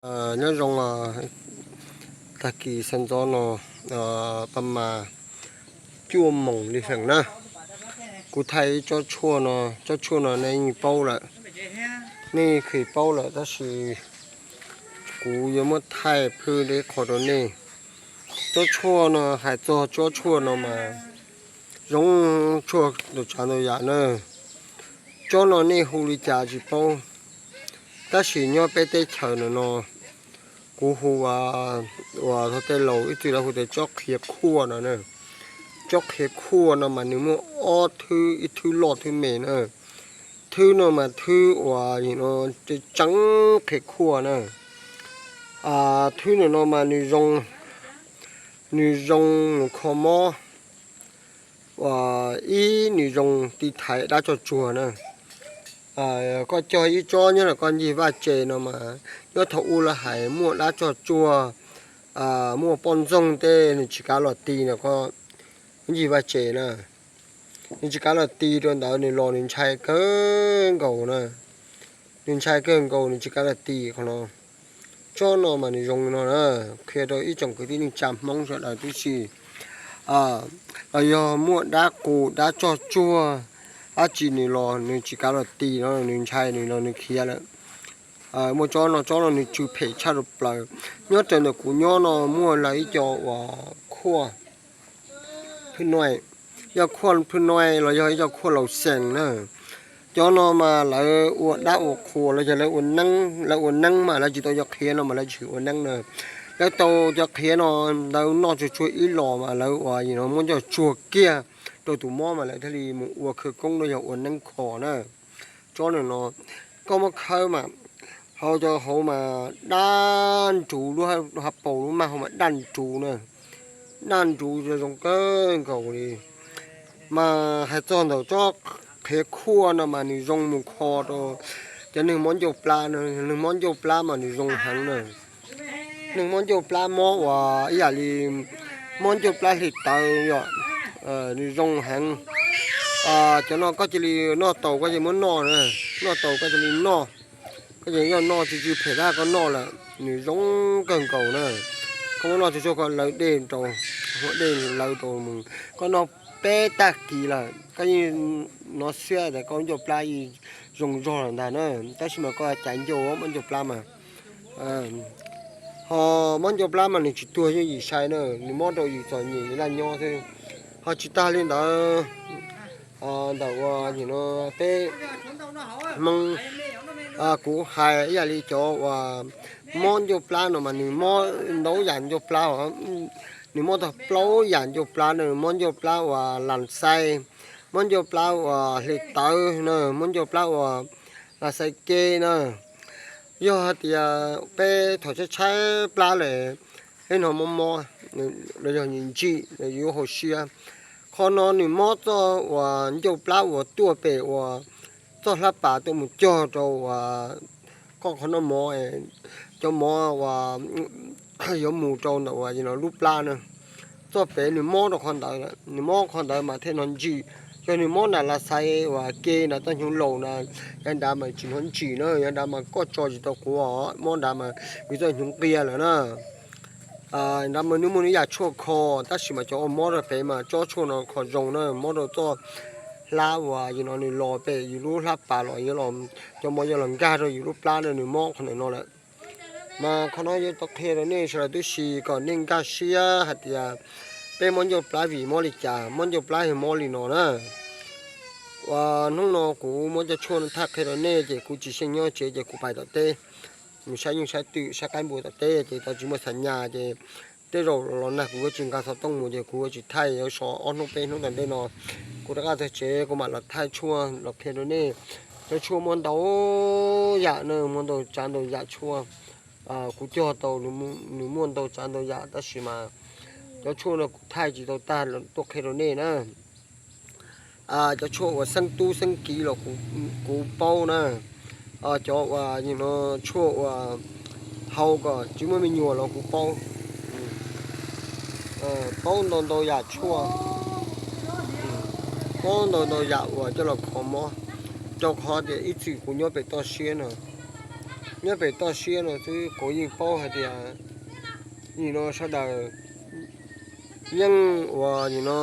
Nyob zoo, tag kis sawv ntxov no, pa mas cuaj moos li feem na, kuv thaij ib tsob tshuaj no, tsob tshuaj no nej yeej paub lawm, nej yeej paub lawm tab sis kuv yuav muab thaij phwj deb qho rau nej. Tsob tshuaj no, hais txog tsob tshuaj no mas zoo tshuaj ntau tsav ntau yam na. Tsob no nej hu li cas tsis paub, tab sis nyob peb teb chaws no no, kuv hu, uas thaum tej laus ib txwm lawv hu tias tsob qhiav khuaj no na. Tsob qhiav khuaj no mas nws muaj ob thwb, ib thwb loj thwb me na. Thwb no mas thwb uas tseem qhiav khuaj na. Thwb no no mas nws zoo, nws zoo mus kho mob, uas ib nws zoo tiv thaiv dab tsog tsuag na. Koj cog ib tsob nyob los koj ncig vaj tse no mas, nyob thaum ub lawv hais muaj dab tsog tsuag, muaj poj ntxoog tej nws tsis kav los ti no koj ncig vaj tse na, nws tsis kav los ti rau ntawd nws los nws ntshai kawg nkaus na. Nws ntshai kawg nkaus nws tsis kav los ti qhov no. Tsob no mas nws zoo no na, qhia rau ib tsoom kwv tij neej tsa Hmoob sawv daws tib si. Los yog muaj dab qus dab tsog tsuag dab tsi nws los nws tsis kav los ti no, nws ntshai nws los nws khiav lawm. Muaj tsob no, tsob no nws tsw phem tshaj rau plaws. Nyob raws ntawm kuv nyob no muaj lawv ib co uas khuaj phwj nuaj, yog khuaj phwj nuaj los yog ib co khuaj laus xees na. Cov no mas lawv ua dab ua qhua los yog lawv ua neeb, lawv ua neeb mas lawv tsis tau cov qhiav no mas lawv tsis ua neeb na. Lawv tau cov qhiav no, lawv noj tsuag tsuag ib los mas lawv ua muab ncauj tsuag kiag rau tus mob mas lawv thiaj li mus ua khawv koob los yog ua neeb kho na. Tsob no no, koj muab khawb mas hauv cov hauv mas daj nruv, lub hauv paus lub mag hauv mas daj nruv na, daj nruv zoo kawg nkaus li. Mas hais txog ntawm tsob qhiav khuaj no mas nws zoo mus kho rau cov neeg mob ncauj plab no, neeg mob ncauj plab mas nws zoo heev na. Neeg mob ncauj plab mob uas ib yam li mob ncauj plab hli tawv yom, nws zoo heev. Cov no koj cia li noj tau koj cia li muab noj na, noj tau koj cia li noj. Koj cia li noj, tsis tsw phem tab koj noj lawm nws zoo kawg nkaus na. Koj muab noj tsuag tsuag koj lawv dej rau, muab dej lawv rau mus, koj noj peb tag kis lawm koj yeej hnov xiab tias koj ncauj plab yeej zoo zog lawm ntag na. Tab sis mas koj caiv ncauj, mob ncauj plab mas, ho mob ncauj plab mas nws tsis tuag yooj yim sai na, nws mob rau yus txom nyem yus laj nyob xwb. Ho tsis tag li ntawd, ntawm uas nim no peb Hmoob, kuv hais ib yam li cov uas mob ncauj plab no mas nws mob ntau yam ncauj plab, nws mob tag plaub yam ncauj plab na, mob ncauj plab uas las xais, mob ncauj plab uas hli tawv na, mob ncauj plab uas las xais ke na. Yog hais tias peb thaum tshaib tshaib plab lawm, peb hnov mob mob los yog nyiam ntsim los yuav hauv siab, qhov no nws mob txoj uas ncauj plab uas tuaj pem uas txoj hlab pas tuaj mus cog rau uas koj qhov noj mov, cov mov uas yuav mus rau ntawm uas lub plab na. Txoj pem nws mob rau qhov ntawd, nws mob qhov ntawd mas thiaj hnov ntsim. Yog nws mob nram las xais uas ke nram txoj hnyuv laus na, yav nrad mas tsis hnov ntsim na, yav nrad mas koj tso tsis tau quav, mob nrad mas vim txoj hnyuv nqia lawm na. Nrad mas nws muaj nws yam tshuaj kho, tab sis mas cov uas mob rau pem mas tsob tshuaj no kho zoo na, mob rau txoj hlab uas yus no nws los pem yus lub hlab pas los, cov mov yuav los nkag rau yus lub plab na, nws mob qhov ntawm no lawm. Mas qhov no yuav tau qhia rau nej sawv daws tib si kom nej nkag siab hais tias peb mob ncauj plab vim mob li cas, mob ncauj plab yog mob li no na. Uas hnub no kuv muab cov tshuaj no thaij qhia rau nej ces kuv tsis xyeej nyob tsev ces kuv pais tom teb, mus saib yeej saib twm saib qaib npua tom teb ces tau tsis muaj xa nyas ces tej zaum los nag kuv yuav tsis nqa xov tooj mus ces kuv yuav tsis thaij, yuav so ob hnub peb hnub tom ntej no kuv rov qab txog tsev kuv mam los thaij tshuaj los qhia rau nej. Cov tshuaj muaj ntau yam na, muaj ntau tsav ntau yam tshuaj. Kuv cog tau nws muaj ntau tsav ntau yam tab sis mas cov tshuaj no kuv thaij tsis tau tag tuaj qhia rau nej na. Cov tshuaj uas xeeb tub xeeb kiv los kuv paub na. Cov uas tshuaj uas hau kom tsis muaj me nyuam los kuv paub. Paub ntau ntau yam tshuaj, paub ntau ntau yam uas coj los kho mob, rau qhov tias ib txwm kuv nyob pem toj siab no, Nyob pem toj siab no xwb kuv yeej paub hais tias nim no sawv daws yeej uas nim no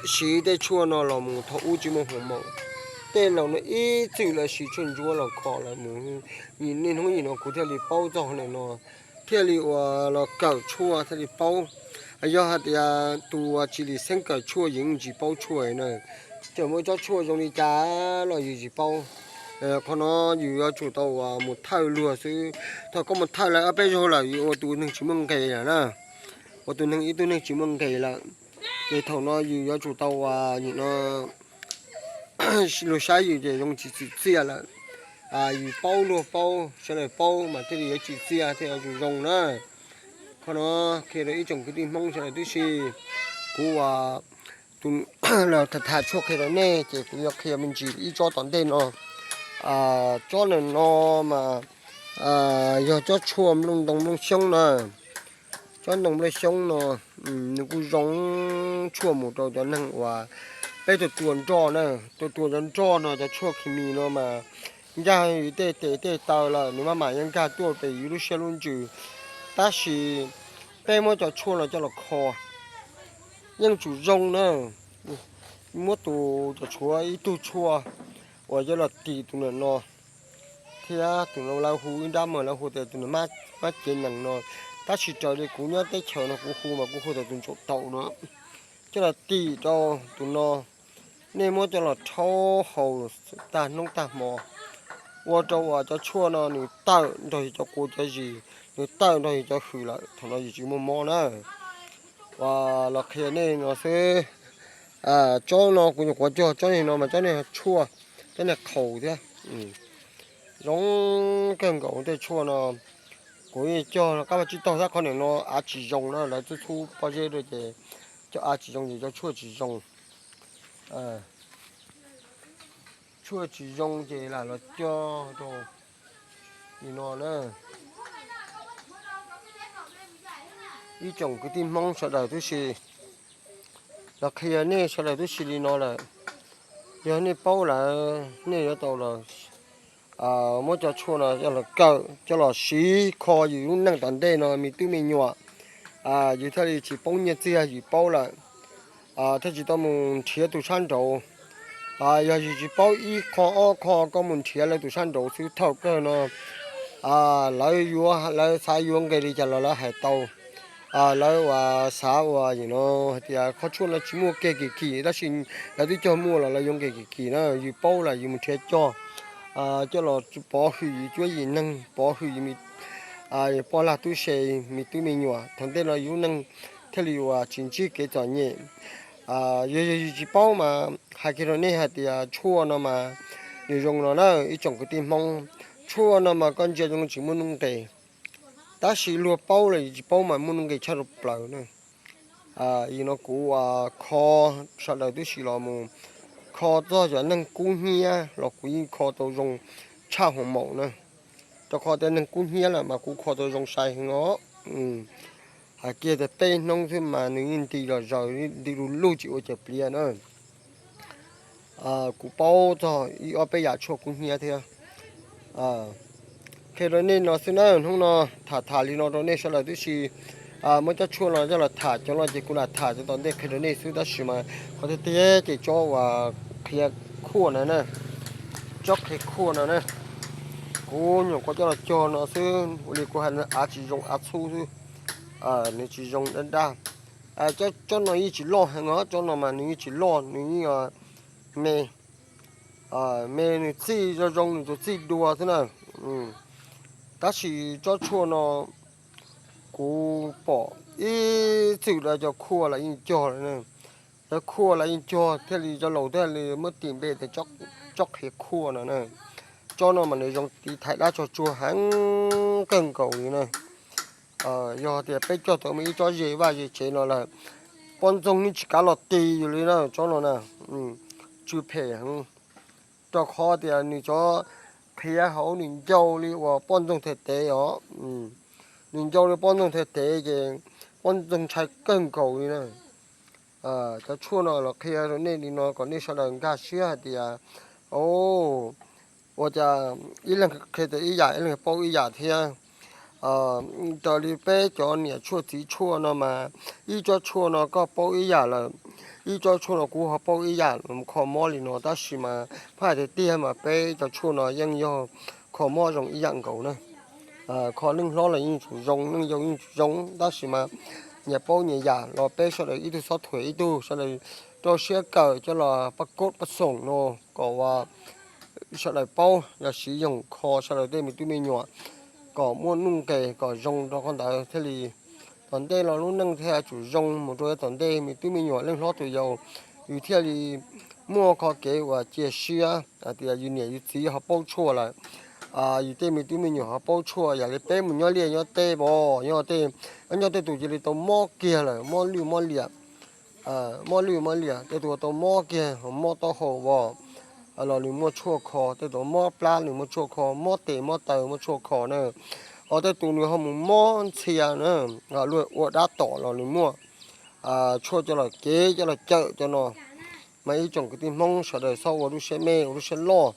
siv tej tshuaj no los mus thaum ub tsis muaj hoo maum. Tej laus no ib txwm lawv siv tshuaj ntsuab los kho lawv mus. Niaj hnub nim no kuv thiaj li paub txog nim no, thiaj li uas los kawm tshuaj thiaj li paub. Yog hais tias tus uas tsis lim xeeb kawm tshuaj yus yeej tsis paub tshuaj na. Txawm muaj tsob tshuaj zoo li cas los yus tsis paub. Qhov no yus yuav tsum tau uas mus thawj luag xwb. Thaum koj mus thawj lawv ob peb zaug lawm yus ua tus neeg tsis muaj nqis lawm na, ua tus neeg ib tug neeg tsis muaj nqis lawm. Ces thaum no yus yuav tsum tau uas nim no luag saib yus ces zoo tsis tsim txiaj lawm. Yus paub luag paub sawv daws paub mas thiaj li yuav tsim txiaj thiaj yuav tsum zoo na. Qhov no qhia rau ib tsoom kwv tij Hmoob sawv daws tib si. Kuv uas tus los tham tham tshuaj qhia rau nej ces kuv yuav qhia me ntsis ib tsob tom ntej no. Tsob ntawm no mas yog tsob tshuaj nplooj ntoo nplooj xyoob na. Tsob ntoo nplooj xyoob no nws kuj zoo tshuaj mus rau cov neeg uas peb tua tua nroj na. Tua tua cov nroj no cov tshuaj khi mis no mas nkag yus tej tes tej taw lawm nws maj mam yuav nkag tuaj pem yus lub siab lub ntsws. Tab sis peb muab cov tshuaj no coj los kho yeej tsum zoo na. Muab tus cov tshuaj ib tug tshuaj uas coj los tim tus ntawm no thiab tus no lawv hu ib nrab mas lawv hu tias tus mab cev nees no. Tab sis raws li kuv nyob teb chaws no kuv hu mas kuv hu tias tus ntsaum taum no. Coj los tim rau tus no, nej muab coj los rhaub haus tag hnub tag hmo, ua rau uas cov tshuaj no nws tawm nrog yus cov quav cov zis, nws tawm nrog yus cov hwm lawm thaum no yus tsis muaj mob na. Uas los qhia nej no xwb. Tsob no kuv nyuam qhuav cog tsob niag no mas tsob niag tshuaj, tsob niag qhaus thiab. Zoo kawg nkaus tej tshuaj no. Kuv cog qab vaj tsib taug tab qhov niam no av tsis zoo na, lawv txhub txhub pob zeb rau ces cov av tsis zoo ces cov tshuaj tsis zoo. Tshuaj tsis zoo ces lam los cog rau li no na. Ib tsoom kwv tij Hmoob sawv daws tib si, los qhia nej sawv daws tib si li no lawm. Yog nej paub lawm nej yuav tau los muab cov tshuaj no coj los kawm coj los siv kho yus lub neej tom ntej no me tub me nyuam. Yus thiaj li tsis poob nyiaj txiag yus paub lawm, thiaj tsis tau mus nrhiav tus sab nraud. Yog yus tsis paub ib qho ob qho koj mus nrhiav lawv tus sab nraud xwb thaum kawg no lawv yuav, lawv xav yuav nqes li cas los lawv hais tau. Lawv uas xav uas no hais tias qhov tshuaj no tsis muaj kiag kim kim tab sis lawv twb cog muaj los lawv yuav nqes kim kim na. Yus paub lawm yus mus nrhiav cog, coj los pov hwm yus cuab yim neeg, pov hwm yus poj lag tub se, me tub me nyuam thaum ntej no yus lub neej thiaj li uas tsis ntsib kev txom nyem. Yog yus tsis paub mas hais kiag rau nej hais tias tshuaj no mas nws zoo no na ib tsoom kwv tij Hmoob. Tshuaj no mas koj ntsia zoo tsis muaj nuj nqis, tab sis luag paub los yus tsis paub mas muaj nuj nqis tshaj rau plaws na. Yus no kuv kho sawv daws tib si los mus kho txog cov neeg kub hnyiab los kuv yeej kho tau zoo tshaj hoo maum na. Rau qhov tias neeg kub hnyiab lawm mas kuv kho tau zoo sai heev os. Hais kiag tias peb hnub xwb mas nws yeej nti zom zaws nti lug lug tsis ua cov pliav na. Kuv paub txog ib ob peb yam tshuaj kub hnyiab thiab. Qhia rau nej no xwb na, hnub no tham tham li no rau nej sawv daws tib si. Muab cov tshuaj no coj los tham cov no ces kuv lam tham cov tom ntej qhia rau nej xwb tab sis mas qhov tiag tiag ces tsob uas qhia khuaj na na, tsob qhia khuaj no na, kuv nyuam qhuav coj los cog no xwb ua li kuv hais av tsis zoo av txhub xwb, nws tsis zoo dab dab. Tsob no yeej tsis loj heev os, tsob no mas nws yeej tsis loj nws yeej me, me nws txij zoo zoo nws tus txij dua xwb na. Tab sis tsob tshuaj no kuv pom ib txwm lawv cov khuaj lawv yeej cog lawm na. Lawv khuaj lawv yeej cog thiaj li cov laus thiaj li muab tis npe tias tsob qhia khuaj no na. Tsob no mas nws zoo tiv thaiv dab tsog tsuag heev kawg nkaus li na. Yog tias peb cog tau muaj ib tsob ze vaj ze tsev no lawm, poj ntxoog yeej tsis kav los tis yus li na tsob no na. Tsw phem heev, rau qhov tias nws cov qhiav hauv nws ncau li uas poj ntxoog thaij tev os. Nws ncau li poj ntxoog thaij tev ces poj ntxoog ntshai kawg nkaus li na. Cov tshuaj no los qhia rau nej li no kom nej sawv daws nkag siab hais tias, o, ua cas ib leeg qhia tau ib yam, ib leeg paub ib yam thiab. Raws li peb cov niam tshuaj txiv tshuaj no mas ib tsob tshuaj no koj paub ib yam lawm, ib tsob tshuaj no kuv ho paub ib yam, kho mob li no, tab sis mas phaj tiag tiag mas peb cov tshuaj no yeej yog kho mob zoo ib yam nkaus na. Kho neej hlob los yeej tsuas zoo, neej yau yeej tsuas zoo, tab sis mas nyias paub nyias yam los peb sawv daws ib tug xob thuam ib tug, sawv daws rau siab kawm coj los pab kod pab xoom no kom sawv daws paub yog siv yoog kho sawv daws tej me tub me nyuam kom muaj nuj nqes kom zoo rau qhov ntawd thiaj li tom ntej los lub neej thiaj tsum zoo mus rau tom ntej. Me tub me nyuam leej hlob tus yau, yus thiaj li muaj qhov kev uas cia siab hais tias yus niam yus txiv ho paub tshuaj lawm, yus tej me tub me nyuam ho paub tshuaj. Yam li peb mus nyob liaj nyob teb vos, nyob tej, nyob tej tus cia li tau mob kiag lawm, mob lwj mob liam, mob lwj mob liam, tej tus tau mob kiag mob taub hau vos los nws muaj tshuaj kho, tej tus mob plab nws muaj tshuaj kho, mob tes mob taw muaj tshuaj kho na. Ho tej tus nws ho mus mob ntxhia na, luag ua dab tom los nws muaj tshuaj coj los kev coj los cawm cov no. Mas ib tsoom kwv tij Hmoob sawv daws txhob ua lub siab me ua lub siab loj,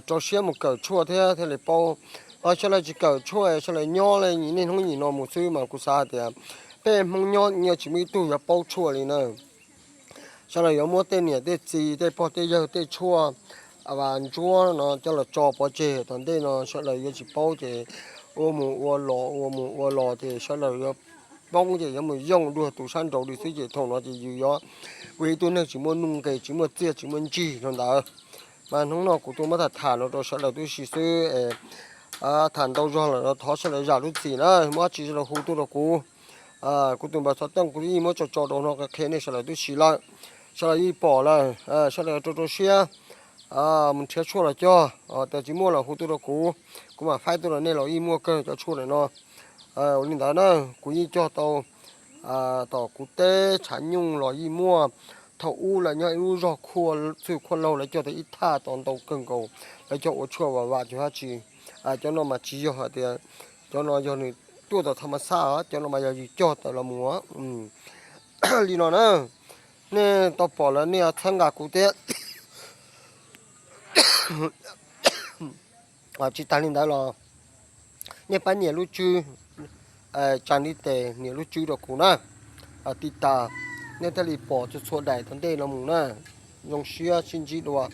rau siab mus kawm tshuaj thiab thiaj li paub. Ho sawv daws tsis kawm tshuaj, sawv daws nyob li niaj hnub nim no mus xwb mas kuv xav hais tias peb Hmoob nyob yeej tsis muaj ib tug yuav paub tshuaj li na. Sawv daws yuav muab tej niam tej txiv tej pog tej yawg tej tshuaj vas ntsuab no coj los tso pov tseg, tom ntej no sawv daws yuav tsis paub ces ua mus ua los ua mus ua los ces sawv daws yuav poob ces yuav mus yooj dua tus sab nraud li xwb ces thaum no ces yus yuav ua ib tug neeg tsis muaj nuj nqes, tsis muaj txiaj tsis muaj ntsig rau ntawd. Mas hnub no kuv tuaj muab tham tham no rau sawv daws tib si xwb, tham ntau zog lawm los thov sawv daws zam lub txim na, muaj dab tsi sawv daws hu tuaj rau kuv. Kuv tus npawb xov tooj kuv yeej muab tso tso rau no qhia nej sawv daws tib si lawm. Sawv daws yeej pom lawm, sawv daws rau rau siab mus nrhiav tshuaj los cog, tias tsis muaj los hu tuaj rau kuv, kuv mam faib tuaj rau nej los yeej muaj kawg cov tshuaj ntawm no. Ua li ntawd na, kuv yeej cog tau tom kuv teb tshav nyuj los yeej muaj. Thaum ub lawv nyob ib lub zog khuaj txwj khuaj laug lawv cog tau ib thaj tau ntau kawg nkaus, lawv cog ua tshuaj vam vam tsis dab tsi. Cov no mas tsis yog hais tias cov no yog nws tuaj tom thaj ma xaj, cov no mas yog yus cog tawm los mus li no na. Nej tau pom lawm nej txhawb nqa kuv thiab. Tsis tas li ntawd los nej pab nias lub tswb, tsa ntiv tes nias lub tswb rau kuv na, tib tas nej thiaj li pom txhua txhua daim tom ntej no mus na. Zoo siab sib ntsib dua.